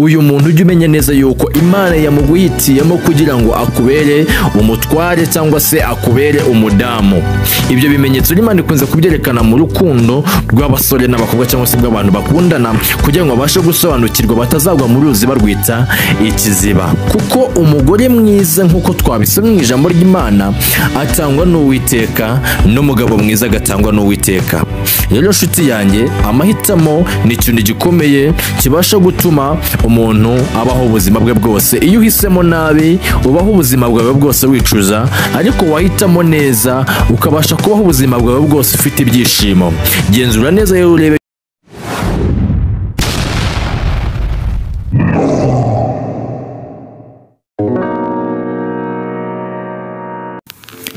Uyu muntu ujye umenya neza yuko Imana yamuguhitiyemo kugira ngo akubere umutware cyangwa se akubere umudamu. Ibyo bimenyetso Imana ikunze kubyerekana mu rukundo rw'abasore n'abakobwa cyangwa se bw'abantu bakundana, kugira ngo babashe gusobanukirwa batazagwa mu ruzi barwita ikiziba. Kuko umugore mwiza nk'uko twabisomye mu ijambo ry'Imana atangwa n'Uwiteka, n'umugabo mwiza agatangwa n'Uwiteka. Rero nshuti yanjye, amahitamo ni ikintu gikomeye kibasha gutuma umuntu abaho ubuzima bwe bwose. Iyo uhisemo nabi ubaho ubuzima bwawe bwose wicuza, ariko wahitamo neza ukabasha kubaho ubuzima bwawe bwose ufite ibyishimo. Genzura neza rero urebe.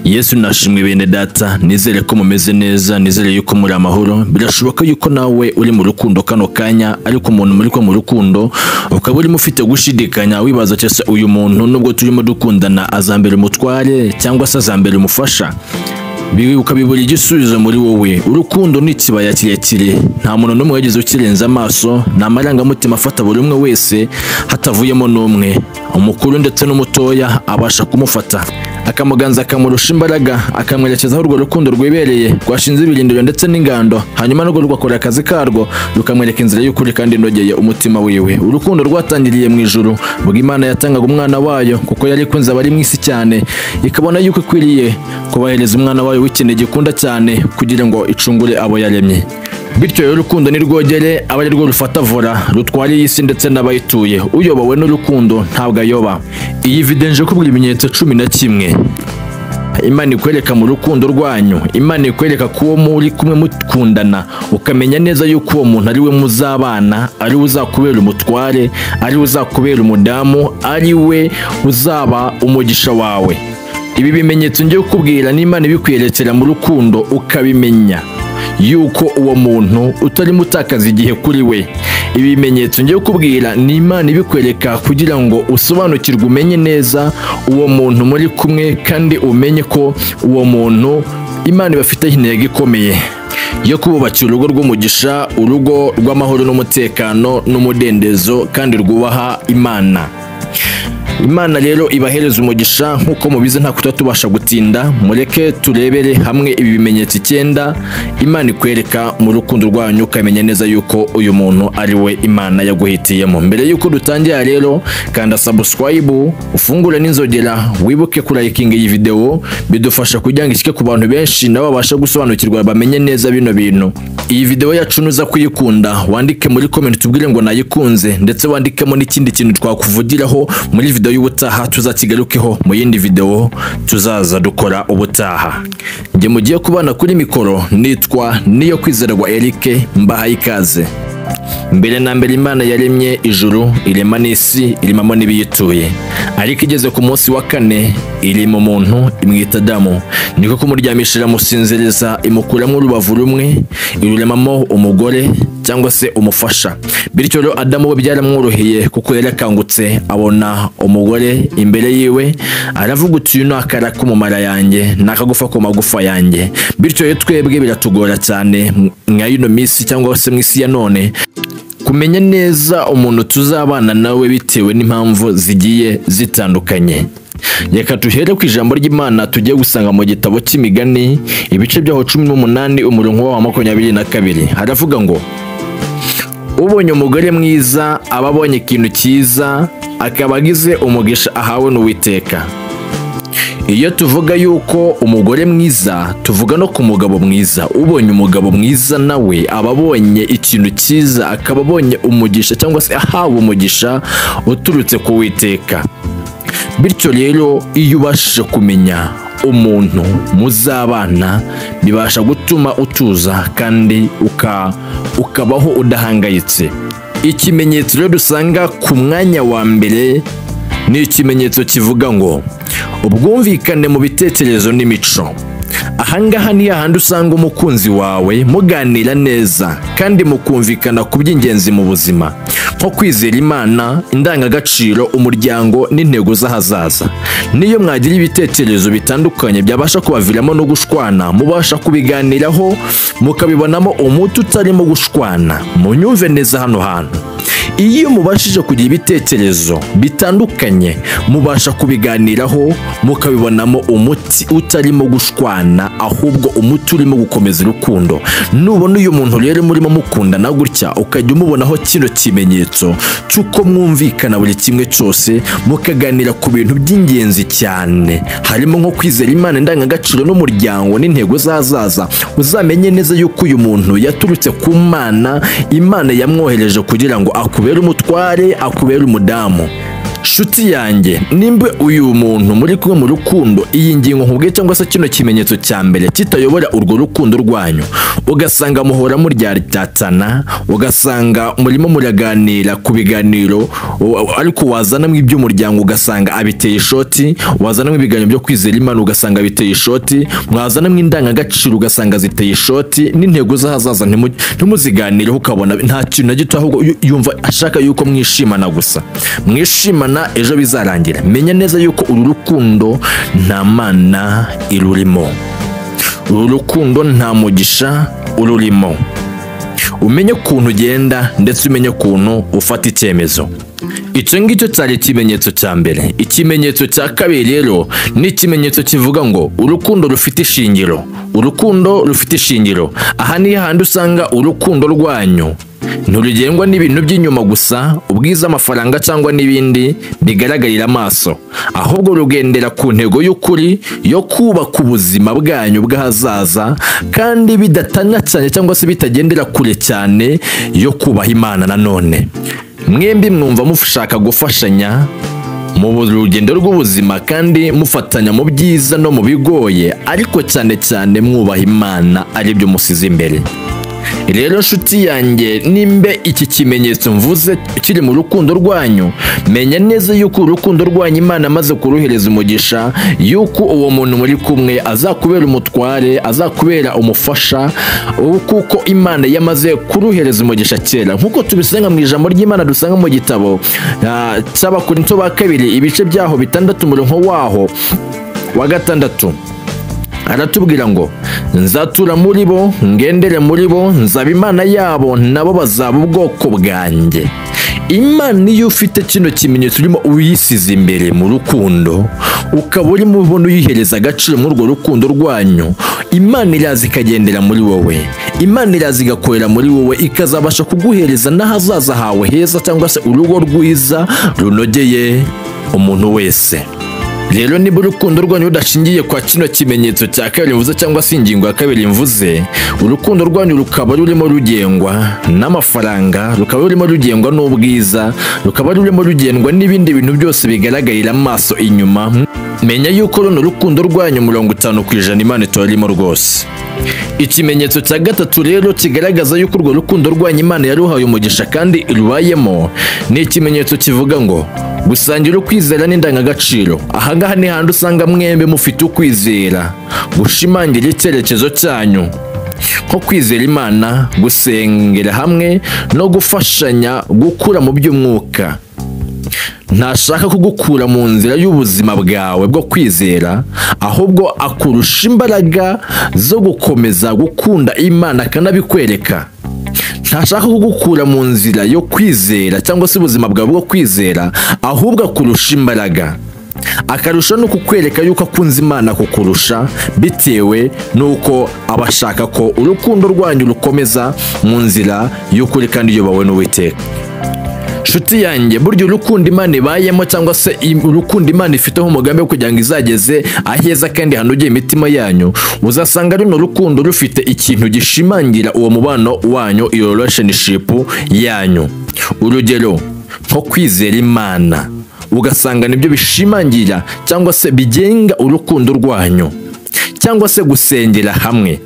Yesu nashimwe bene data, nizere ko mumeze neza, nizere yuko muri amahoro. Birashoboka yuko nawe uri mu rukundo kano kanya, ariko umuntu muri ko mu rukundo ukaba urimo ufite gushidikanya, wibaza cyese uyu muntu nubwo turimo dukundana azambere umutware cyangwa se azambere umufasha. Ukabibura igisubizo muri wowe. Urukundo ni ikibaya kirekire, nta muntu n'umwe wigeze ukirenza amaso, ni amarangamutima afata buri umwe wese hatavuyemo n'umwe. Umukuru ndetse n'umutoya abasha kumufata akamuganza, akamurusha imbaraga, akamwerekeza aho urwo rukundo rwibereye, rwashinze ibirindiro ndetse n'ingando, hanyuma narwo rugakora akazi karwo, rukamwereka inzira y'ukuri kandi inogeye umutima wiwe. Urukundo rwatangiriye mu ijuru ubwo Imana yatangaga umwana wayo, kuko yari ikunze abari mu isi cyane, ikabona yuko ikwiriye kubahereza umwana wayo w'ikinege gikunda cyane kugira ngo icungure abo yaremye. Bityo rero urukundo ni rwogere, aba ari rwo rufata vora, rutwara iyi si ndetse n'abayituye. Uyobowe n'urukundo ntabwo ayoba. Iyi video nje kubwira ibimenyetso 11 Imana ikwereka mu rukundo rwanyu. Imana ikwereka ko uwo muri kumwe mukundana, ukamenya neza yuko uwo muntu ari we muzabana, ari we uzakubera umutware, ari we uzakubera umudamu, ari we uzaba umugisha wawe. Ibi bimenyetso ngiye kukubwira n'Imana ibikwerekera mu rukundo, ukabimenya yuko uwo muntu utarimo utakaza igihe kuri we. Ibi bimenyetso ngiye kukubwira ni Imana ibikwereka kugira ngo usobanukirwe, umenye neza uwo muntu muri kumwe, kandi umenye ko uwo muntu Imana ibafiteho intego ikomeye yo kububakira urugo rw'umugisha, urugo rw'amahoro n'umutekano n'umudendezo, kandi rwubaha Imana. Imana rero ibahereza umugisha. Nkuko mubizi nta kutatubasha gutinda, mureke turebere hamwe ibi bimenyetso 9 Imana ikwereka mu rukundo rwanyu, ukamenya neza yuko uyu muntu ari we Imana yaguhitiyemo. Mbere yuko dutangira rero, kanda subscribe, ufungure n'inzogera, wibuke kurayikinga iyi video, bidufasha kugira ngo ishike ku bantu benshi nabo babasha gusobanukirwa, bamenye neza bino bintu. Iyi video yacu nuza kuyikunda, wandike muri comment tubwire ngo nayikunze, ndetse wandikemo n'ikindi kintu twakuvugiraho muri video y'ubutaha, tuzakigarukeho mu yindi video tuzaza dukora ubutaha. Nge mugiye kubana kuri mikoro nitwa Niyo Kwizerwa Eric, mbahaye ikaze. Mbere na mbere Imana yaremye ijuru, irema n'isi, iremamo n'ibiyituye. Ariko igeze ku munsi wa kane irema umuntu, imwita Adamu. Niko kumuryamishira amusinziriza, imukuramo urubavu rumwe, iruremamo umugore cyangwa se umufasha. Bityo rero Adamu we byaramworoheye, kuko yarakangutse abona umugore imbere yiwe, aravuga uti uyu ni akara k'umumara yanjye, ni akagufa ku magufa yanjye. Bityo rero twebwe biratugora cyane nka ino minsi cyangwa se mu isi ya none kumenya neza umuntu tuzabana nawe bitewe n'impamvu zigiye zitandukanye. Reka tuhere ku ijambo ry'Imana tugiye gusanga mu gitabo cy'Imigani ibice byaho 18 umurongo wa 22. Haravuga ngo ubonye umugore mwiza aba abonye ikintu cyiza, akaba agize umugisha ahawe n'Uwiteka. Iyo tuvuga yuko umugore mwiza, tuvuga no ku mugabo mwiza. Ubonye umugabo mwiza nawe aba abonye ikintu cyiza, akaba abonye umugisha cyangwa se ahawe umugisha uturutse ku Uwiteka. Bityo rero iyo ubashije kumenya umuntu muzabana, bibasha gutuma utuza kandi ukabaho udahangayitse. Ikimenyetso rero dusanga ku mwanya wa mbere ni ikimenyetso kivuga ngo ubwumvikane mu bitekerezo n'imico. Ahangaha ni hahandi usanga umukunzi wawe muganira neza kandi mukumvikana ku by'ingenzi mu buzima, nko kwizera Imana, indangagaciro, umuryango n'intego z'ahazaza. Niyo mwagira ibitekerezo bitandukanye byabasha kubaviramo no gushwana, mubasha kubiganiraho mukabibonamo umuti utarimo gushwana. Munyumve neza hano hantu. Iyo mubashije kugira ibitekerezo bitandukanye, mubasha kubiganiraho mukabibonamo umuti utarimo gushwana, ahubwo umuti urimo gukomeza urukundo. Nubona uyu muntu rero murimo mukundana gutya, ukajya umubonaho kino kimenyetso cy'uko mwumvikana buri kimwe cyose, mukaganira ku bintu by'ingenzi cyane harimo nko kwizera Imana, indangagaciro n'umuryango n'intego z'ahazaza, uzamenye neza yuko uyu muntu yaturutse ku Mana, Imana yamwohereje kugira ngo akubere umutware, akubere umudamu. Shuti yanjye, nimba uyu muntu muri kumwe mu rukundo, iyi ngingo nkubwiye cyangwa se kino kimenyetso cya mbere kitayobora urwo rukundo rwanyu, ugasanga muhora muryaryatana, ugasanga murimo muraganira ku biganiro, ariko wazanamo iby'umuryango ugasanga abiteye ishoti, wazanamo ibiganiro byo kwizera Imana ugasanga abiteye ishoti, mwazanamo indangagaciro ugasanga ziteye ishoti, n'intego z'ahazaza ntimuziganireho, ukabona nta kintu na gito, ahubwo yumva ashaka yuko mwishimana gusa, mwishimana ejo bizarangira. Menya neza yuko uru rukundo nta Mana irurimo, uru rukundo nta mugisha ururimo. Umenye ukuntu ugenda ndetse umenye ukuntu ufata icyemezo. Icyo ngicyo cyari ikimenyetso cya mbere. Ikimenyetso cya kabiri rero ni ikimenyetso kivuga ngo urukundo rufite ishingiro. Urukundo rufite ishingiro. Aha ni hahandi usanga urukundo rwanyu ntirugengwa n'ibintu by'inyuma gusa, ubwiza, amafaranga cyangwa n'ibindi bigaragarira amaso, ahubwo rugendera ku ntego y'ukuri yo kubaka ubuzima bwanyu bw'ahazaza, kandi bidatanya cyane cyangwa se bitagendera kure cyane yo kubaha Imana. Nanone mwembi mwumva mushaka gufashanya mu rugendo rw'ubuzima, kandi mufatanya mu byiza no mu bigoye, ariko cyane cyane mwubaha Imana, aribyo musize imbere. Rero nshuti yanjye, nimba iki kimenyetso mvuze kiri mu rukundo rwanyu, menya neza yuko urukundo rwanyu Imana amaze kuruhereza umugisha, yuko uwo muntu muri kumwe azakubera umutware, azakubera umufasha, kuko Imana yamaze kuruhereza umugisha kera, nkuko tubisanga mu ijambo ry'Imana dusanga mu gitabo cy'Abakorinto ba kabiri, ibice byaho 6 umurongo waho wa 6. Aratubwira ngo nzatura muri bo, ngendere muri bo, nzaba Imana yabo, nabo bazaba ubwoko bwanjye. Imana iyo ufite kino kimenyetso urimo uyisize imbere mu rukundo, ukaba urimo ubona uyihereza agaciro muri urwo rukundo rwanyu, Imana iraza ikagendera muri wowe, Imana iraza igakorera muri wowe, ikazabasha kuguhereza n'ahazaza hawe heza, cyangwa se urugo rwiza runogeye umuntu wese. Rero niba urukundo rwanyu rudashingiye kwa kino kimenyetso cya kabiri mvuze, cyangwa se ingingo ya kabiri mvuze, urukundo rwanyu rukaba rurimo rugengwa n'amafaranga, rukaba rurimo rugengwa n'ubwiza, rukaba rurimo rugendwa n'ibindi bintu byose bigaragarira amaso inyuma, menya yuko runo rukundo rwanyu 50% Imana itarimo rwose. Ikimenyetso cya gatatu rero kigaragaza yuko urwo rukundo rwanyu Imana yaruhaye umugisha kandi rubayemo, ni ikimenyetso kivuga ngo gusangira ukwizera n'indangagaciro. Aha ngaha ni handi usanga mwembe mufite ukwizera, gushimangira icyerekezo cyanyu, nko kwizera Imana, gusengera hamwe no gufashanya gukura mu by'umwuka. Ntashaka kugukura mu nzira y'ubuzima bwawe bwo kwizera, ahubwo akurusha imbaraga zo gukomeza gukunda Imana akanabikwereka. Ntashaka kugukura mu nzira yo kwizera cyangwa se ubuzima bwawe bwo kwizera, ahubwo akurusha imbaraga, akarusha no kukwereka yuko akunze Imana kukurusha, bitewe nuko abashaka ko urukundo rwanyu rukomeza mu nzira y'ukuri kandi iyobowe n'Uwiteka. Shuti yanjye, burya urukundo Imana ibayemo cyangwa se urukundo Imana ifiteho umugambi wo kugira ngo izageze aheza kandi hanogeye imitima yanyu, uzasanga runo rukundo rufite ikintu gishimangira uwo mubano wanyu, iyo relationship yanyu. Urugero nko kwizera Imana, ugasanga nibyo bishimangira cyangwa se bigenga urukundo rwanyu, cyangwa se gusengera hamwe,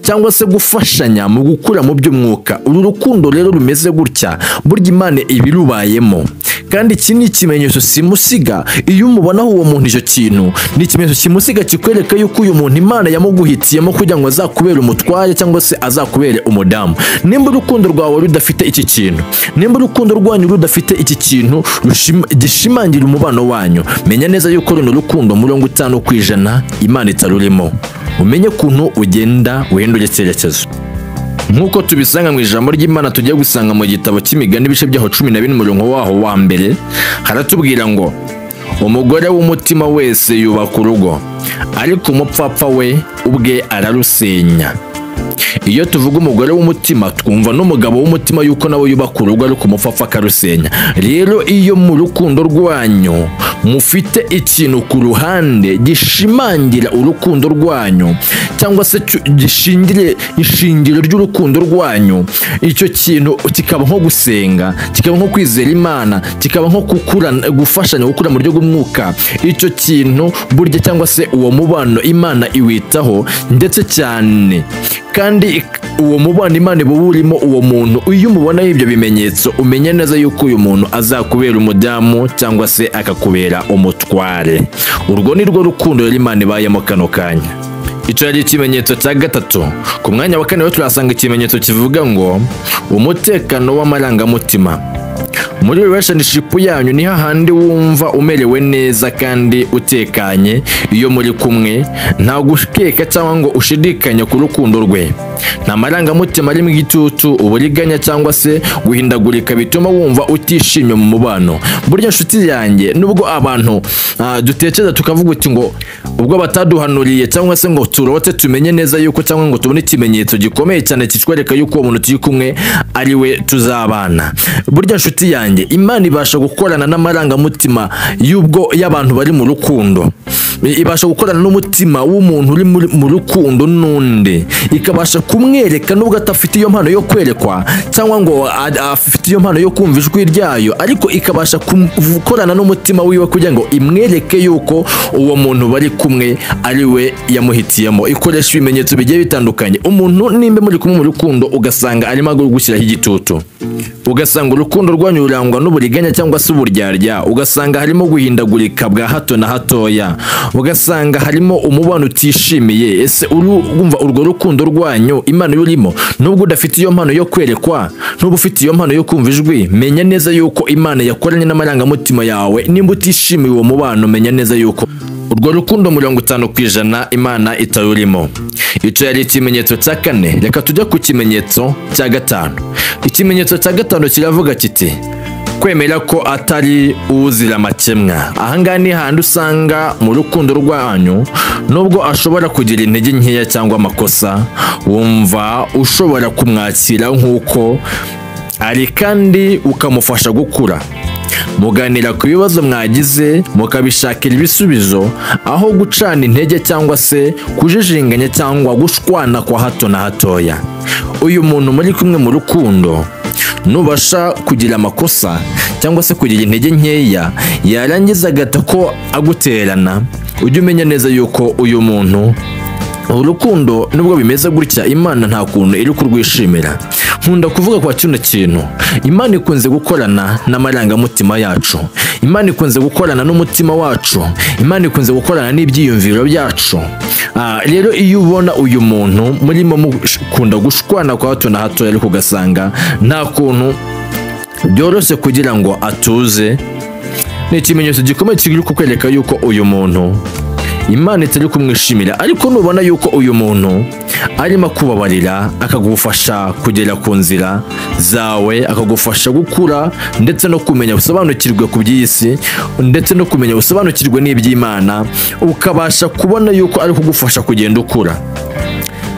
cyangwa se gufashanya mu gukura mu by'umwuka. Uru rukundo rero rumeze gutya, burya Imana ibirubayemo, kandi iki ni ikimenyetso simusiga. Iyo umubonaho uwo muntu icyo kintu ni ikimenyetso kimusiga, kikwereka yuko uyu muntu Imana yamuguhitiyemo kugira ngo azakubere umutware cyangwa se azakubere umudamu. Nimba urukundo rwawe rudafite iki kintu, nimba urukundo rwanyu rudafite iki kintu gishimangira umubano wanyu, menya neza yuko runo rukundo 50% Imana itarurimo. Umenye ukuntu ugenda uhindura icyerekezo. Nk'uko tubisanga mu ijambo ry'Imana tugiye gusanga mu gitabo cy'Imigani ibice byaho 14 umurongo waho wa mbere, haratubwira ngo umugore w'umutima wese yubaka urugo, ariko umupfapfa we ubwe ararusenya. Iyo tuvuga umugore w'umutima twumva n'umugabo w'umutima yuko nawe yubaka urugo, ariko umupfapfa akarusenya. Rero iyo mu rukundo rwanyu mufite ikintu ku ruhande gishimangira urukundo rwanyu, cyangwa se gishingire ishingiro ry'urukundo rwanyu, icyo kintu kikaba nko gusenga, kikaba nko kwizera Imana, kikaba nko gufashanya gukura mu buryo bw'umwuka, icyo kintu burya cyangwa se uwo mubano Imana iwitaho ndetse cyane. Kandi uwo mubano Imana iba urimo uwo muntu, iyo umubonaho ibyo bimenyetso umenye neza yuko uyu muntu azakubera umudamu cyangwa se akakubera umutware. Urwo ni rwo rukundo rero Imana ibayemo kano kanya. Icyo yari ikimenyetso cya gatatu. Ku mwanya wa kane turasanga ikimenyetso kivuga ngo umutekano w'amarangamutima. Muri relationship yanyu ni hahandi wumva umerewe neza kandi utekanye iyo muri kumwe, nta gukeka cyangwa ngo ushidikanye ku rukundo rwe. Nta marangamutima arimo igitutu, uburiganya cyangwa se guhindagurika bituma wumva utishimye mu mubano. Burya nshuti yanjye, nubwo abantu dutekereza tukavuga uti ngo ubwo bataduhanuriye cyangwa se ngo turote tumenye neza yuko, cyangwa ngo tubone ikimenyetso gikomeye cyane kitwereka yuko uwo muntu turi kumwe ari we tuzabana. Burya nshuti yanjye, Imana ibasha gukorana n'amarangamutima y'ubwo y'abantu bari mu rukundo, ibasha gukorana n'umutima w'umuntu uri mu rukundo n'undi, ikabasha kumwereka nubwo atafite iyo mpano yo kwerekwa cyangwa ngo afite iyo mpano yo kumva ijwi ryayo, ariko ikabasha gukorana n'umutima wiwe kugira ngo imwereke yuko uwo muntu bari kumwe ari we yamuhitiyemo. Ikoresha ibimenyetso bigiye bitandukanye. Umuntu nimba muri kumwe mu rukundo ugasanga arimo gushyiraho igitutu, ugasanga urukundo rwanyu rurangwa n'uburiganya cyangwa se uburyarya, ugasanga harimo guhindagurika bwa hato na hatoya, ugasanga harimo umubano utishimiye. Ese urumva urwo rukundo rwanyu Imana yurimo? Nubwo udafite iyo mpano yo kwerekwa, nubwo ufite iyo mpano yo kumva ijwi, menya neza yuko Imana yakoranye n'amarangamutima yawe. Nimba utishimiye uwo mubano, menya neza yuko urwo rukundo 50% Imana itarurimo. Icyo yari ikimenyetso cya kane. Reka tujye ku kimenyetso cya gatanu. Ikimenyetso cya gatanu kiravuga kiti kwemera ko atari uzira amakemwa. Ahangaha ni handi usanga mu rukundo rwanyu nubwo ashobora kugira intege nkeya cyangwa amakosa, wumva ushobora kumwakira nk'uko ari kandi ukamufasha gukura. Muganira ku bibazo mwagize, mukabishakira ibisubizo, aho gucana intege cyangwa se kujijinganya cyangwa gushwana kwa hato na hatoya. Uyu muntu muri kumwe mu rukundo nubasha kugira amakosa cyangwa se kugira intege nkeya, yarangiza agata ko aguterana, ujye umenya neza yuko uyu muntu urukundo nubwo bimeze gutya Imana nta kuntu iri kurwishimira. Nkunda kuvuga kwa kino kintu, Imana ikunze gukorana n'amarangamutima yacu, Imana ikunze gukorana n'umutima wacu, Imana ikunze gukorana n'ibyiyumviro byacu. Rero iyo ubona uyu muntu murimo mukunda gushwana kwa hato na hato, ariko ugasanga nta kuntu byoroshye kugira ngo atuze, ni ikimenyetso gikomeye kiri kukwereka yuko uyu muntu Imana itari kumwishimira. Ariko nubona yuko uyu muntu arimo kubabarira, akagufasha kugera ku nzira zawe, akagufasha gukura ndetse no kumenya usobanukirwe ku by'isi, ndetse no kumenya usobanukirwe n'iby'Imana, ukabasha kubona yuko ari kugufasha kugenda ukura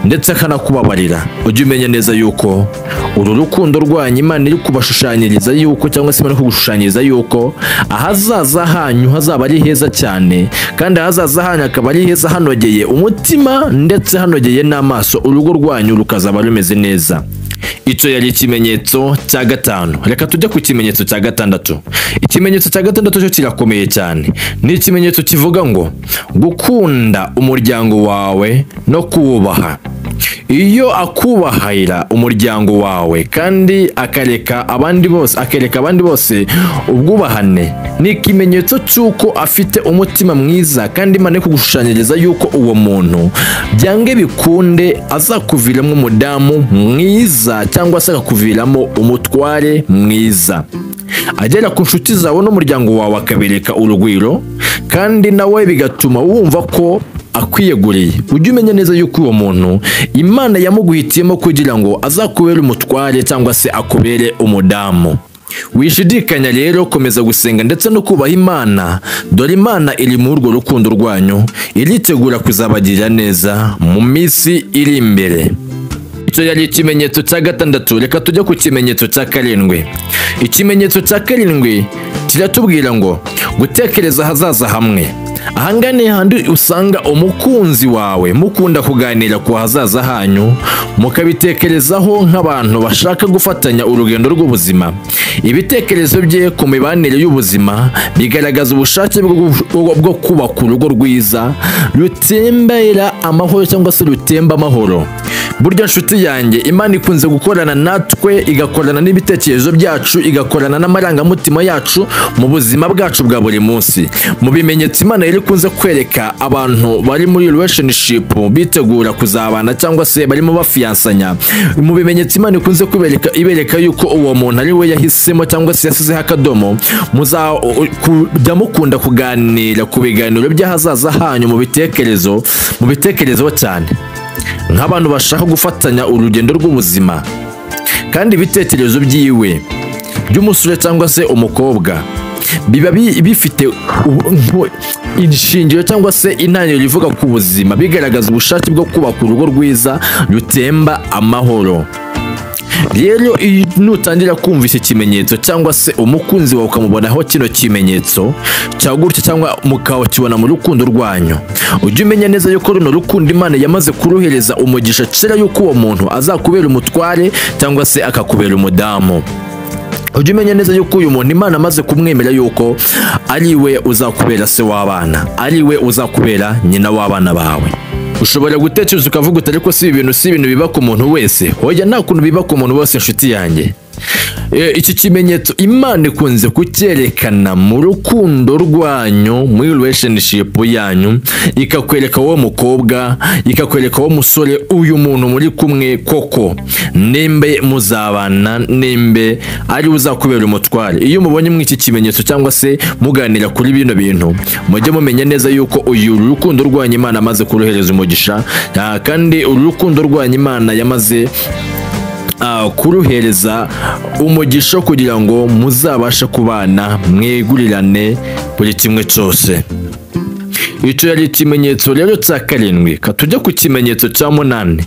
ndetse akanakubabarira, ujye umenya neza yuko uru rukundo rwanyu Imana iri kubashushanyiriza yuko, cyangwa se Imana kugushushanyiriza yuko ahazaza hanyu hazaba ari heza cyane, kandi ahazaza hanyu akaba ari heza hanogeye umutima ndetse hanogeye n'amaso, urugo rwanyu rukazaba rumeze neza. Icyo yari ikimenyetso cya gatanu. Reka tujye ku kimenyetso cya gatandatu. Ikimenyetso cya gatandatu cyo kirakomeye cyane. Ni ikimenyetso kivuga ngo gukunda umuryango wawe no kuwubaha. Iyo akubahira umuryango wawe kandi akareka abandi bose, akereka abandi bose ubwubahane, ni ikimenyetso cy'uko afite umutima mwiza, kandi Imana ikugushushanyiriza yuko uwo muntu byange bikunde azakuviramo umudamu mwiza cyangwa se akakuviramo umutware mwiza. Agera ku nshuti zawe n'umuryango wawe akabereka urugwiro, kandi nawe bigatuma wumva ko akwiyeguriye, ujye umenya neza yuko uwo muntu Imana yamuguhitiyemo kugira ngo azakubere umutware cyangwa se akubere umudamu. Wishidikanya rero, komeza gusenga ndetse no kubaha Imana, dore Imana iri muri urwo rukundo rwanyu, iritegura kuzabagirira neza mu minsi iri imbere. Icyo yari ikimenyetso cya gatandatu. Reka tujye ku kimenyetso cya karindwi. Ikimenyetso cya karindwi kiratubwira ngo gutekereza ahazaza hamwe. Ahangaha ni handi usanga umukunzi wawe mukunda kuganira ku hazaza hanyu, mukabitekerezaho nk'abantu bashaka gufatanya urugendo rw'ubuzima. Ibitekerezo bye ku mibanire y'ubuzima bigaragaza ubushake bwo kubaka urugo rwiza rutembera amahoro cyangwa se rutemba amahoro. Burya nshuti yanjye, Imana ikunze gukorana natwe, igakorana n'ibitekerezo byacu, igakorana n'amarangamutima yacu mu buzima bwacu bwa buri munsi. Mu bimenyetso Imana yari ikunze kwereka abantu bari muri relationship bitegura kuzabana cyangwa se barimo bafiyansanya, mu bimenyetso Imana ikunze kubereka, ibereka yuko uwo muntu ari we yahisemo cyangwa se yasizeho akadomo, muzajya mukunda kuganira ku biganiro by'ahazaza hanyu mu bitekerezo cyane, nk'abantu bashaka gufatanya urugendo rw'ubuzima. Kandi ibitekerezo byiwe by'umusore cyangwa se umukobwa biba bifite inshingiro cyangwa se intangiriro ivuga ku buzima, bigaragaza ubushake bwo kubaka urugo rwiza rutemba amahoro. Rero iyo nutangira kumva iki kimenyetso cyangwa se umukunzi wawe ukamubonaho kino kimenyetso cya gutya, cyangwa mukakibona mu rukundo rwanyu, ujye umenya neza yuko runo rukundo Imana yamaze kuruhereza umugisha kera, yuko uwo muntu azakubera umutware cyangwa se akakubera umudamu. Ujye umenya neza yuko uyu muntu Imana amaze kumwemera yuko ari we uzakubera se w'abana, ari we uzakubera nyina w'abana bawe. Ushobora gutekereza ukavuga uti ariko si ibintu, si ibintu biba ku muntu wese. Hoya, nta kuntu biba ku muntu wese nshuti yanjye. Iki kimenyetso Imana ikunze kucyerekana mu rukundo rwanyu, muri relationship yanyu, ikakwereka wowe mukobwa, ikakwereka wowe musore, uyu muntu muri kumwe koko nimbe muzabana, nimbe ari uzakubera umutware. Iyo mubonye muri iki kimenyetso cyangwa se muganira kuri bino bintu, mujye mumenya neza yuko uyu rukundo rwanyu Imana amaze kuruhereza umugisha, kandi uru rukundo rwanyu Imana yamaze kuruhereza umugisha kugira ngo muzabashe kubana, mwegurirane buri kimwe cyose. Icyo yari ikimenyetso rero cya karindwi. Katujya ku kimenyetso cya munani.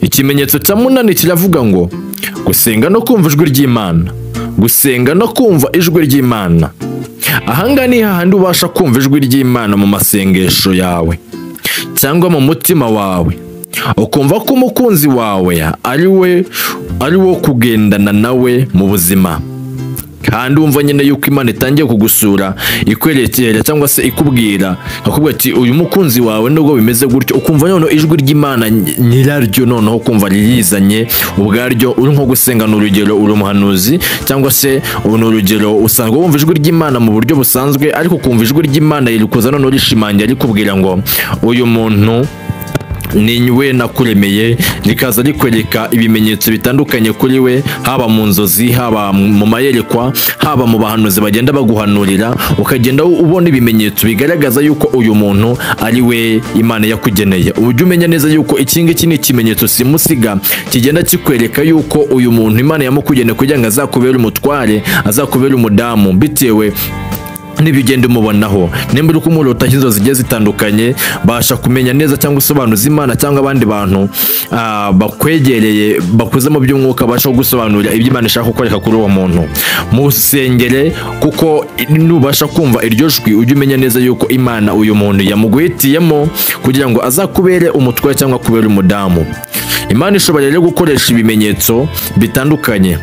Ikimenyetso cya munani kiravuga ngo gusenga no kumva ijwi ry'Imana. Gusenga no kumva ijwi ry'Imana. Ahangaha ni hahandi ubasha kumva ijwi ry'Imana mu masengesho yawe cyangwa mu mutima wawe, ukumva ko umukunzi wawe ari wo kugendana nawe mu buzima, kandi wumva nyine yuko Imana itangiye kugusura, ikwerekera cyangwa se ikubwira, akubwira ati uyu mukunzi wawe nubwo bimeze gutyo, ukumva noneho ijwi ry'Imana nyiraryo, noneho ukumva ririzanye ubwaryo. Uri nko gusenga, ni urugero, uri umuhanuzi cyangwa se ni urugero, usanga wumva ijwi ry'Imana mu buryo busanzwe, ariko ukumva ijwi ry'Imana riri kuza noneho rishimangira rikubwira ngo uyu muntu ni we nakuremeye, rikaza rikwereka ibimenyetso bitandukanye kuri we, haba mu nzozi, haba mu mayerekwa, haba mu bahanuzi bagenda baguhanurira, ukagenda ubona ibimenyetso bigaragaza yuko uyu muntu ari we Imana yakugeneye. Ujye umenya neza yuko iki ngiki ni ikimenyetso simusiga kigenda kikwereka yuko uyu muntu Imana yamukugeneye kugira ngo azakubere umutware, azakubere umudamu, bitewe n'ibyo ugenda umubonaho. Nimba uri kumurota inzozi zigiye zitandukanye, basha kumenya neza cyangwa usobanuza Imana cyangwa abandi bantu bakwegereye bakuze mu by'umwuka, basha gusobanurira ibyo Imana ishaka kukwereka kuri uwo muntu. Musengere, kuko nubasha kumva iryo jwi, ujye umenya neza yuko Imana uyu muntu yamuguhitiyemo kugira ngo azakubere umutware cyangwa akubere umudamu. Imana ishobora rero gukoresha ibimenyetso bitandukanye,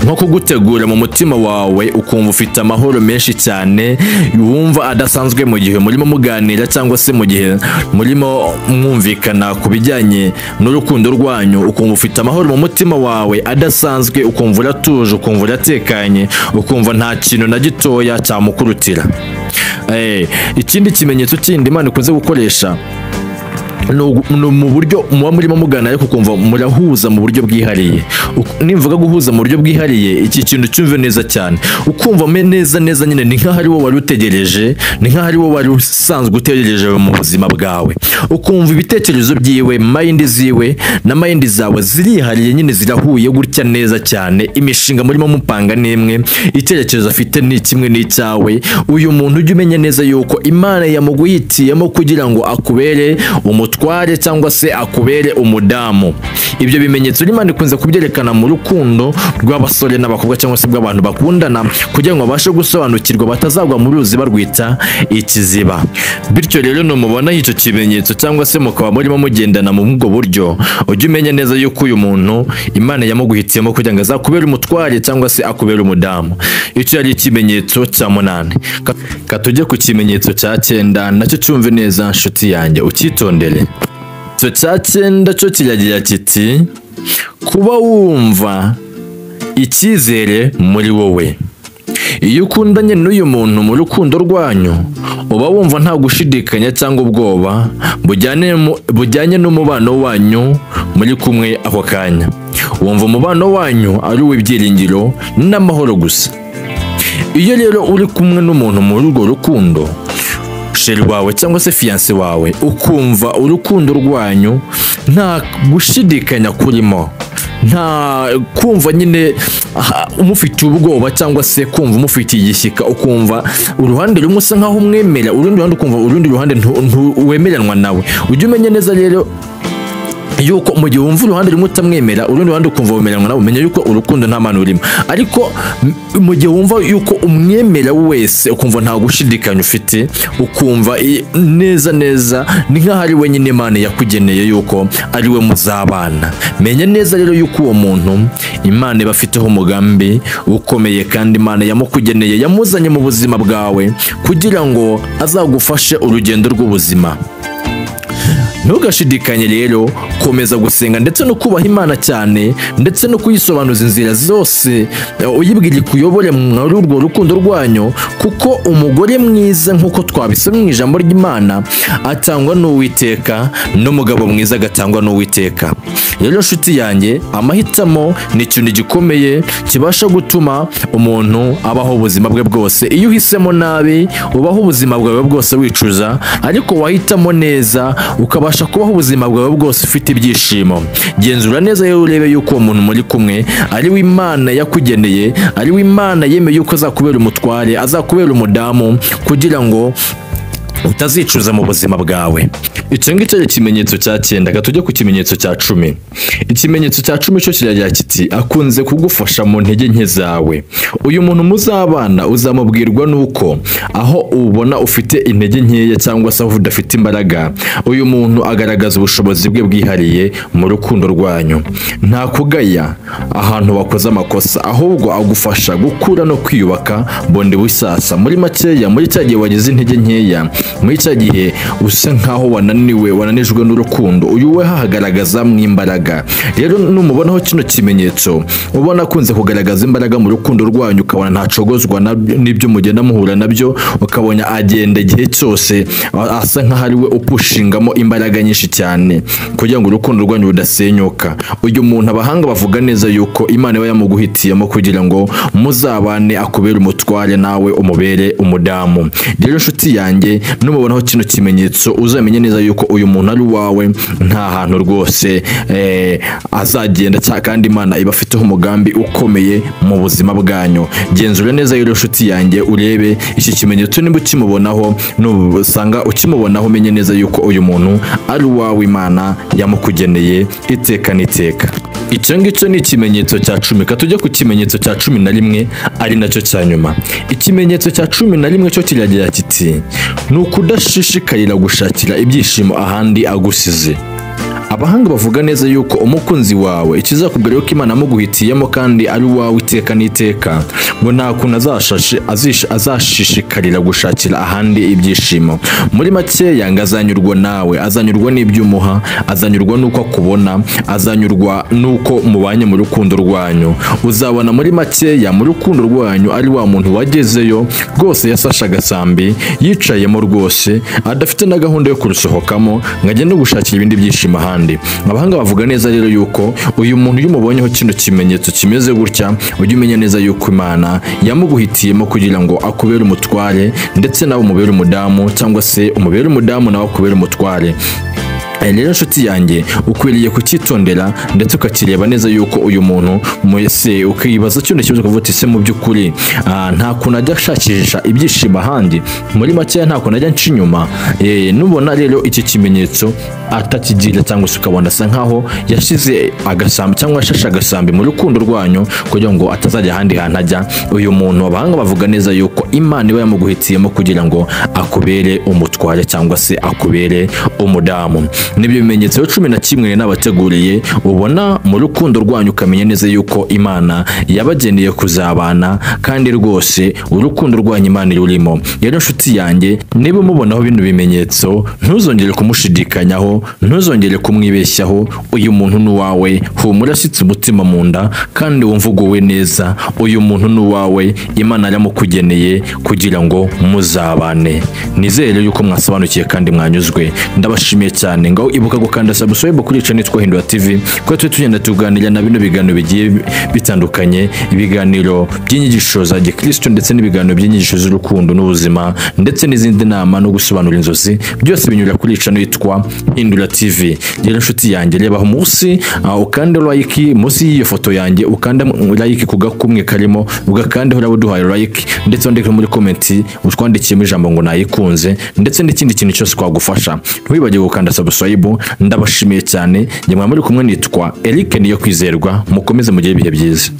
nko kugutegura mu mutima wawe ukumva ufite amahoro menshi cyane, wumva adasanzwe mu gihe murimo muganira cyangwa se mu gihe murimo mwumvikana ku bijyanye n'urukundo rwanyu, ukumva ufite amahoro mu mutima wawe adasanzwe, ukumva uratuje, ukumva uratekanye, ukumva nta kintu na gitoya cyamukurutira. Ikindi kimenyetso kindi Imana ikunze gukoresha Ni mu buryo muba murimo mugana, ariko ukumva murahuza mu buryo bwihariye. Nimvuga guhuza mu buryo bwihariye, iki kintu cyumve neza cyane, ukumva neza neza nyine ni nk'aho ari wowe wari utegereje, ni nk'aho ari wowe wari usanzwe utegereje mu buzima bwawe. Ukumva ibitekerezo byiwe, mind ziwe na mind zawe zirihariye nyine, zirahuye gutya neza cyane. Imishinga murimo mupanga n'imwe, icyerekezo afite ni kimwe n'icyawe. Uyu muntu ujye umenya neza yuko Imana yamuguhitiyemo kugira ngo akubere umutware cyangwa se akubere umudamu. Ibyo bimenyetso Imana ikunze kubyerekana mu rukundo rw'abasore n'abakobwa cyangwa se bw'abantu bakundana, kugira ngo babashe gusobanukirwa batazagwa mu ruzi barwita ikiziba. Bityo rero numubona icyo kimenyetso cyangwa se mukaba murimo mugendana mu ubwo buryo, ujye umenya neza yuko uyu muntu Imana yamuguhitiyemo kugira ngo azakubere umutware cyangwa se akubere umudamu. Icyo yari ikimenyetso cya 8. Katujye ku kimenyetso cya 9, nacyo cyumve neza nshuti yanjye, ucyitondere. Icyo cya 9 cyo kiragira kiti: kuba wumva icyizere muri wowe. Iyo ukundanye n'uyu muntu mu rukundo rwanyu, uba wumva nta gushidikanya cyangwa ubwoba bujyanye n'umubano wanyu muri kumwe ako kanya. Wumva umubano wanyu ari uw'ibyiringiro n'amahoro gusa. Iyo rero uri kumwe n'umuntu muri urwo rukundo, chéri wawe cyangwa se fiancé wawe, ukumva urukundo rwanyu nta gushidikanya kurimo, nta kumva nyine umufitiye ubwoba cyangwa se kumva umufitiye igishyika, ukumva uruhande rumwe usa nkaho umwemera, urundi ruhande ukumva urundi ruhande wemeranwa nawe. Ujye umenya neza rero yuko mu gihe wumva uruhande rumwe utamwemera, urundi ruhande ukumva wemeranwa nawe, umenya yuko urukundo nta mpano rurimo. Ariko mu gihe wumva yuko umwemera wese, ukumva nta gushidikanya ufite, ukumva neza neza ni nk'aho ari we nyine Imana yakugeneye yuko ari we muzabana. Menya neza rero yuko uwo muntu Imana ibafiteho umugambi ukomeye, kandi Imana yamukugeneye, yamuzanye mu buzima bwawe kugira ngo azagufashe urugendo rw'ubuzima. Ntugashidikanye rero, komeza gusenga ndetse no kubaha Imana cyane, ndetse no kuyisobanuza inzira zose, uyibwira ikuyobore muri urwo rukundo rwanyu, kuko umugore mwiza nk'uko twabisomye mu ijambo ry'Imana atangwa n'Uwiteka, n'umugabo mwiza agatangwa n'Uwiteka. Rero nshuti yanjye, amahitamo ni ikintu gikomeye kibasha gutuma umuntu abaho ubuzima bwe bwose. Iyo uhisemo nabi ubaho ubuzima bwawe bwose wicuza, ariko wahitamo neza ukabasha kubaho ubuzima bwawe bwose ufite ibyishimo. Genzura neza rero urebe yuko uwo muntu muri kumwe ari we Imana yakugeneye, ari we Imana yemeye yuko azakubera umutware, azakubera umudamu, kugira ngo utazicuza mu buzima bwawe. Icyo ngicyo ari ikimenyetso cya 9. Katujye ku kimenyetso cya 10. Ikimenyetso cya 10 cyo kiragira kiti: akunze kugufasha mu ntege nke zawe. Uyu muntu muzabana uzamubwirwa nuko aho ubona ufite intege nkeya cyangwa se aho udafite imbaraga, uyu muntu agaragaza ubushobozi bwe bwihariye mu rukundo rwanyu. Nta kugaya ahantu wakoze amakosa, ahubwo agufasha gukura no kwiyubaka bundi busasa. Muri makeya, muri cya gihe wagize intege nkeya, muri cya gihe usa nkaho wananiwe, wananijwe n'urukundo, uyu we hagaragaza mu imbaraga. Rero numubonaho kino kimenyetso, ubona akunze kugaragaza imbaraga mu rukundo rwanyu, ukabona ntacogozwa n'ibyo mugenda muhura nabyo, ukabona agenda igihe cyose asa nkaho ari we upushingamo imbaraga nyinshi cyane kugira ngo urukundo rwanyu rudasenyuka. Uyu muntu abahanga bavuga neza yuko Imana iba yamuguhitiyemo kugira ngo muzabane, akubere umutware nawe umubere umudamu. Rero nshuti yanjye, numubonaho kino kimenyetso uzamenye neza yuko uyu muntu ari uwawe, nta hantu rwose azagenda, kandi Imana ibafiteho umugambi ukomeye mu buzima bwanyu. Genzura neza rero nshuti yanjye, urebe iki kimenyetso nimba ukimubonaho, nusanga ukimubonaho umenye neza yuko uyu muntu ari uwawe, Imana yamukugeneye iteka n'iteka. Icyo ngicyo ni ikimenyetso cya 10. Katujye ku kimenyetso cya 11 ari nacyo cya nyuma. Ikimenyetso cya 11 cyo kiragira kiti: ni ukudashishikarira gushakira ibyishimo ahandi agusize. Abahanga bavuga neza yuko umukunzi wawe ikizakubwira yuko Imana amuguhitiyemo kandi ari uwawe iteka n'iteka, ngo nta kuntu azashishikarira gushakira ahandi ibyishimo. Muri makeya ngo azanyurwa nawe, azanyurwa n'ibyo umuha, azanyurwa n'uko akubona, azanyurwa n'uko mubanye mu rukundo rwanyu. Uzabona muri makeya mu rukundo rwanyu ari wa muntu wagezeyo rwose, yasashe agasambi yicayemo rwose, adafite na gahunda yo kurusohokamo ngo agende gushakira ibindi byishimo ahandi. Abahanga bavuga neza rero yuko uyu muntu iyo umubonyeho kino kimenyetso kimeze gutya, ujye umenya neza yuko Imana yamuguhitiyemo kugira ngo akubere umutware, ndetse nawe umubere umudamu, cyangwa se umubere umudamu nawe akubere umutware. Rero nshuti yanjye, ukwiriye kucyitondera ndetse ukakireba neza yuko uyu muntu mwese ukibaza kino kibazo ukavuga uti se mu by'ukuri nta kuntu ajya ashakisha ibyishimo ahandi, muri makeya nta kuntu ajya nca inyuma. Nubona rero iki kimenyetso atakigira, cyangwa se ukabona asa nkaho yashize agasambi cyangwa yashashe agasambi mu rukundo rwanyu kugira ngo atazajya ahandi hantu ajya, uyu muntu abahanga bavuga neza yuko Imana iba yamuguhitiyemo kugira ngo akubere umutware cyangwa se akubere umudamu. Nibyo bimenyetso 11 nabateguriye ubona mu rukundo rwanyu ukamenya neza yuko Imana yabageneye kuzabana, kandi rwose urukundo rwanyu Imana irurimo. Rero nshuti yanjye, niba umubonaho bino bimenyetso ntuzongere kumushidikanyaho, ntuzongere kumwibeshyaho. Uyu muntu ni uwawe, humura ashyitse umutima mu nda kandi wumva uguwe neza. Uyu muntu ni uwawe, Imana yaramukugeneye kugira ngo muzabane. Nizere yuko mwasobanukiye kandi mwanyuzwe. Ndabashimiye cyane. Ngaho ibuka gukanda subscribe kuri channel yitwa Hindura TV, kuko twe tugenda tuganira na bino biganiro bigiye bitandukanye, ibiganiro by'inyigisho za Gikristo ndetse n'ibiganiro by'inyigisho z'urukundo n'ubuzima, ndetse n'izindi nama no gusobanura inzozi, byose binyura kuri channel yitwa Hindura TV. Rero nshuti yanjye, reba aho munsi ukande like munsi y'iyo foto yanjye, ukande like ku gakumwe karimo, ugakande uraba uduhaye like, ndetse wandike muri comment utwandikiyemo ijambo ngo nayikunze, ndetse n'ikindi kintu cyose twagufasha. Ntiwibagirwe gukanda subscribe. Ndabashimiye cyane, njye muri kumwe nitwa Eric Niyo Kwizerwa. Mukomeze mugire ibihe byiza.